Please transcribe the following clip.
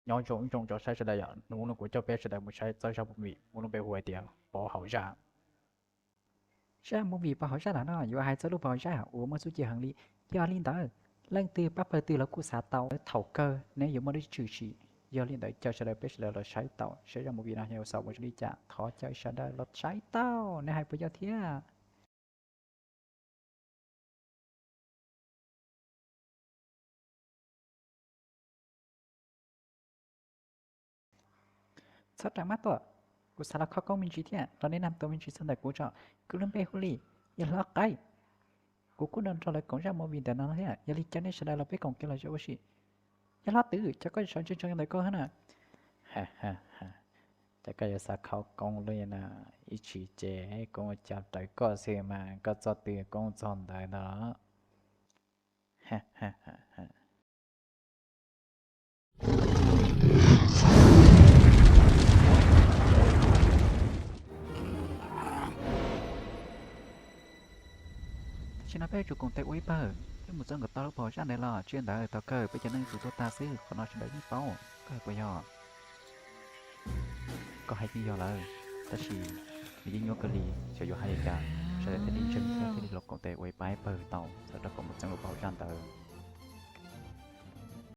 Nyob zoo ib tsoom cov saib sawv daws yom, hnub no kuv coj peb sawv daws mus saib txog zaj movie muaj lub npe hu hais tias Pov Hauv Zaj. Zaj movie Pov Hauv Zaj no yuav hais txog lub pov hauv zaj uas muaj txuj ci heev li. Yog li ntawd, leej twg pab pawg twg los kuj xav tau, thaum kawg neb yuav muaj lub tshwm sim. Yog li ntawd caw sawv daws peb sawv daws los saib tau seb zaj movie no yog xaus ua zoo li cas. Thov caw sawv daws los saib tau, neb hais puas yog thiab? Txhob ras mab tuaj, kuv xav los kho koob me ntsis thiab los nej nag tua me ntsis txog ntawm kuv tso. Kuv lub npe hu li Yawg Hlob Qaib. Kuv kuj nrog lawv koom zaj movie ntawm no thiab, yog li caw nej sawv daws los peb koom kiag los ua si. Yawg Hlob Twm, cas koj sawv ntsees ntsees ntawm ko hab na? Cas koj yuav xav kho koob lub na? Ib tsam ces koob ua cas raws koj xwb mas koj txoj twg koob txog ntawd ntag. Tam sim no peb yuav tsum koom tes ua ib pawg, peb mus txog nkaus tau lub pov hauv zaj ntawd los tsis ntawd thaum kawg peb cov neeg yuav tuag tag xwb, qhov no sawv daws yeej paub, koj hais puas yog? Koj hais yeej yog lawm, tab sis nws yeej nyuaj kawg li, xyov yuav hais li cas, sawv daws thiaj li ntseeg thiab thiaj li los koom tes ua ib pab ib pawg tau txawm rau kom mus txeeb lub pov hauv zaj ntawd.